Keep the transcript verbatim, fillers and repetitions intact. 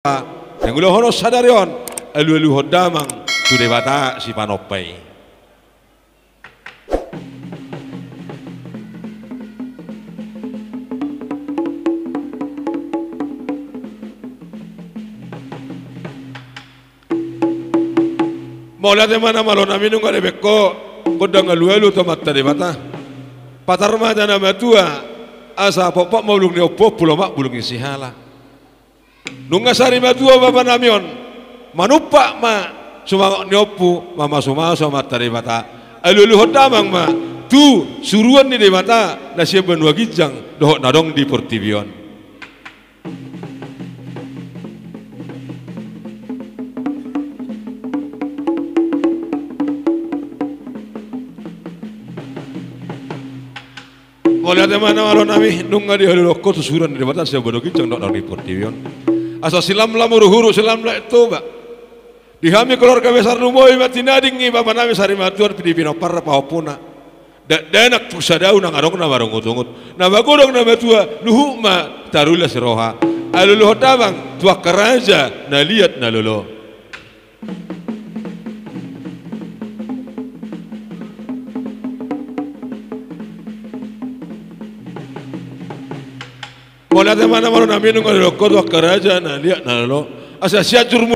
na mangulahon sadari on, alualuhon damang tu Debata Sipanompa i. Mauliate ma na malo nami, nunga dibaen ho gondang alualu tu Amanta Debata. Patar ma hata ni na matua, asa potpot ma bulung ni ompuompu, lomak bulung ni sihala. Nunga sari matua bapa nami on, manumpak ma sumangot ni ompu, mamasumasu Amanta Debata. Alualuhon damang ma tu suruan ni Debata na sian banua ginjang dohot na adong di portibi on. Mauliate ma na malo nami, nunga dialualuhon ho tu suruan ni Debata sian banua ginjang dohot na adong di portibi on. Asa silamlam uruhuru, silamlam Toba. Di hami keluarga besar Lumoi ma tinading ni bapa nami sari matua on, di pinomparna pahompuna. Dakdanak tu sadao nang adong na marungutungut. Na magodang na matua, luhut ma tarulas roha. Alualuhon damang tu angka raja na liat na lolo. Mauliate ma na malo nami, nunga dialualuhon ho tu angka raja na liat na lolo. Asa sian jurmu